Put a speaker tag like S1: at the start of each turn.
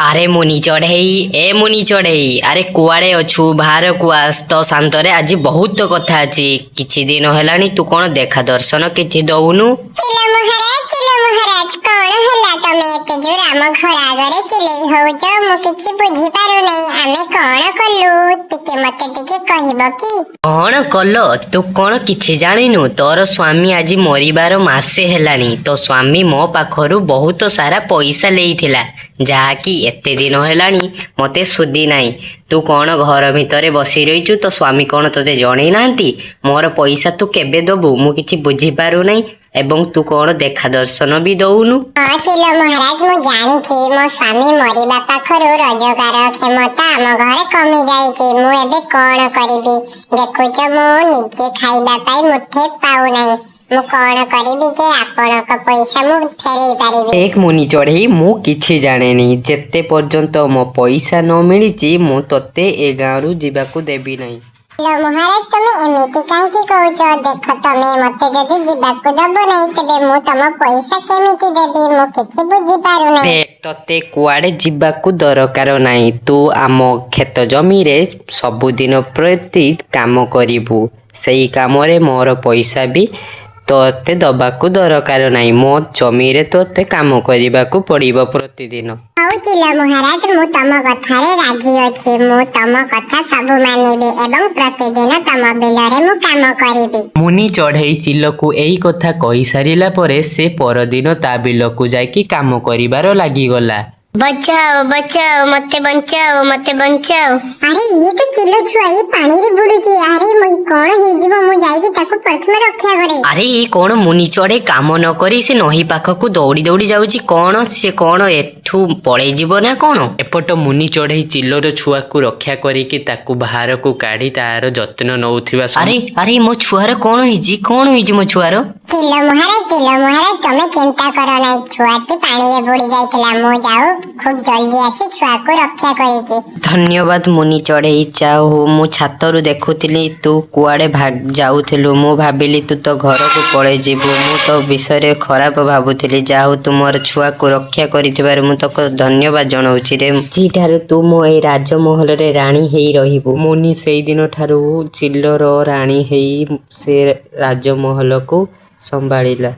S1: ଆରେ ମୁନି ଚଢ଼େଇ, ଏ ମୁନି ଚଢ଼େଇ, ଆରେ କୁଆଡ଼େ ଅଛୁ? ବାହାରକୁ ଆସ। ତୋ ସାଙ୍ଗରେ ଆଜି ବହୁତ କଥା ଅଛି। କିଛି ଦିନ ହେଲାଣି ତୁ କଣ ଦେଖା ଦର୍ଶନ କିଛି ଦଉନୁ।
S2: ଚିଲ ମହାରାଜ, ଚିଲ ମହାରାଜ, କଣ ହେଲା? ତମେ ଏତେ ଜୋର ଆମ ଘର ଆଗରେ ଚିଲେଇ ହଉଛ, ମୁଁ କିଛି ବୁଝି ପାରୁନାହିଁ। ଆମେ କଣ କଲୁ? ଟିକେ ମତେ ଟିକେ କହିବ କି?
S1: କଣ କଲ? ତୁ କଣ କିଛି ଜାଣିନୁ? ତୋର ସ୍ୱାମୀ ଆଜି ମରିବାର ମାସେ ହେଲାଣି। ତୋ ସ୍ୱାମୀ ମୋ ପାଖରୁ ବହୁତ ସାରା ପଇସା ନେଇଥିଲା, ଯାହାକି ଏତେ ଦିନ ହେଲାଣି ମତେ ସୁଧି ନାହିଁ। ତୁ କଣ ଘର ଭିତରେ ବସି ରହିଛୁ? ତୋ ସ୍ୱାମୀ କଣ ତୋତେ ଜଣେଇ ନାହାନ୍ତି? ମୋର ପଇସା ତୁ କେବେ ଦବୁ? ମୁଁ କିଛି ବୁଝିପାରୁନାହିଁ ଏବଂ ତୁ କଣ ଦେଖା ଦର୍ଶନ ବି ଦଉନୁ।
S2: ହଁ ଚିଲ ମହାରାଜ, ମୁଁ ଜାଣିଛି। ମୋ ସ୍ୱାମୀ ମରିବା ପାଖରୁ ରୋଜଗାର କ୍ଷମତା ଆମ ଘରେ କମି ଯାଇଛି। ମୁଁ ଏବେ କଣ କରିବି? ଦେଖୁଛ, ମୁଁ ନିଜେ ଖାଇବା ପାଇଁ ମୁଠେ ପାଉନାହିଁ। ମୁଁ କଣ କରିବି ଯେ ଆପଣଙ୍କ ପଇସା ମୁଁ ଫେରେଇ ପାରିବି?
S1: ଦେଖ ମୁନି ଚଢ଼େଇ, ମୁଁ କିଛି ଜାଣେନି। ଯେତେ ପର୍ଯ୍ୟନ୍ତ ମୋ ପଇସା ନ ମିଳିଛି, ମୁଁ ତୋତେ ଏ ଗାଁରୁ ଯିବାକୁ ଦେବି ନାହିଁ।
S2: ଚିଲ ମହାରାଜ, ତମେ ଏମିତି କାହିଁକି କହୁଛ? ଦେଖ, ତମେ ମତେ ଯଦି ଯିବାକୁ ଦବ ନାହିଁ, ତେବେ ମୁଁ ତମ ପଇସା କେମିତି ଦେବି? ମୁଁ କିଛି ବୁଝିପାରୁନାହିଁ।
S1: ଦେଖ, ତତେ କୁଆଡ଼େ ଯିବାକୁ ଦରକାର ନାହିଁ। ତୁ ଆମ କ୍ଷେତ ଜମିରେ ସବୁଦିନ ପ୍ରତି କାମ କରିବୁ। ସେଇ କାମରେ ମୋର ପଇସା ବି ତୋତେ ଦବାକୁ ଦରକାର ନାହିଁ। ମୋ ଜମିରେ ତୋତେ କାମ କରିବାକୁ ପଡ଼ିବ ପ୍ରତିଦିନ।
S2: ହଉ ଚିଲ ମହାରାଜ, ମୁଁ ତମ କଥାରେ ରାଜି ଅଛି। ମୁଁ ତମ କଥା ସବୁ ମାନିବି ଏବଂ ପ୍ରତିଦିନ ତମ ବିଲରେ ମୁଁ କାମ କରିବି।
S1: ମୁନି ଚଢ଼େଇ ଚିଲକୁ ଏଇ କଥା କହିସାରିଲା ପରେ ସେ ପରଦିନ ତା ବିଲକୁ ଯାଇକି କାମ କରିବାର ଲାଗିଗଲା।
S3: ବଚାଓ, ବଚାଓ, ମତେ ବଞ୍ଚାଓ, ମତେ ବଞ୍ଚାଓ।
S2: ଆରେ, ଇଏ ତ ଚିଲ ଛୁଆ! ଇଏ ପାଣିରେ ବୁଡୁଛି। ଆରେ, ମୁଁ କଣ ହେଇଯିବ? ମୁଁ ଯାଇକି ତାକୁ ପ୍ରଥମେ ରକ୍ଷା କରେ। ଆରେ, ଇଏ କଣ? ମୁନି ଚଢ଼େଇ କାମ ନ କରି ସେ ନଈ ପାଖକୁ ଦୌଡ଼ି ଦୌଡ଼ି ଯାଉଛି। କଣ ସେ କଣ ଏଠୁ ପଳେଇ ଯିବ ନା କଣ?
S4: ଏପଟ ମୁନି ଚଢ଼େଇ ଚିଲର ଛୁଆକୁ ରକ୍ଷା କରିକି ତାକୁ ବାହାରକୁ କାଢି ତାର ଯତ୍ନ ନଉଥିବା
S1: ଆରେ ଆରେ, ମୋ ଛୁଆର କଣ ହେଇଛି? କଣ ହେଇଛି ମୋ ଛୁଆର?
S2: ଚିଲ ମହାରାଜ, ଚିଲ ମହାରାଜ, ତମେ ଚିନ୍ତା କର ନାହିଁ। ଛୁଆଟି ପାଣିରେ ବୁଡି ଯାଇଥିଲା। ମୁଁ ଯାଉ ଖୁବ ଜଲ୍ଦି ଆସି ଛୁଆକୁ ରକ୍ଷା କରିଛି।
S1: ଧନ୍ୟବାଦ ମୁନି ଚଢ଼େଇ। ଯାଉ, ମୁଁ ଛାତରୁ ଦେଖୁଥିଲି ତୁ କୁଆଡ଼େ ଯାଉଥିଲୁ। ମୁଁ ଭାବିଲି ତୁ ତ ଘରକୁ ପଳେଇ ଯିବୁ। ମୁଁ ତୋ ବିଷୟରେ ଖରାପ ଭାବୁଥିଲି। ଯାହା ହଉ, ତୁ ମୋର ଛୁଆକୁ ରକ୍ଷା କରିଥିବାରୁ ମୁଁ ତୋକୁ ଧନ୍ୟବାଦ ଜଣାଉଛି ରେ। ଆଜିଠାରୁ ତୁ ମୋ ଏଇ ରାଜମହଲରେ ରାଣୀ ହେଇ ରହିବୁ।
S4: ମୁନି ସେଇଦିନ ଠାରୁ ଚିଲର ରାଣୀ ହେଇ ସେ ରାଜମହଲକୁ ସମ୍ଭାଳିଲା।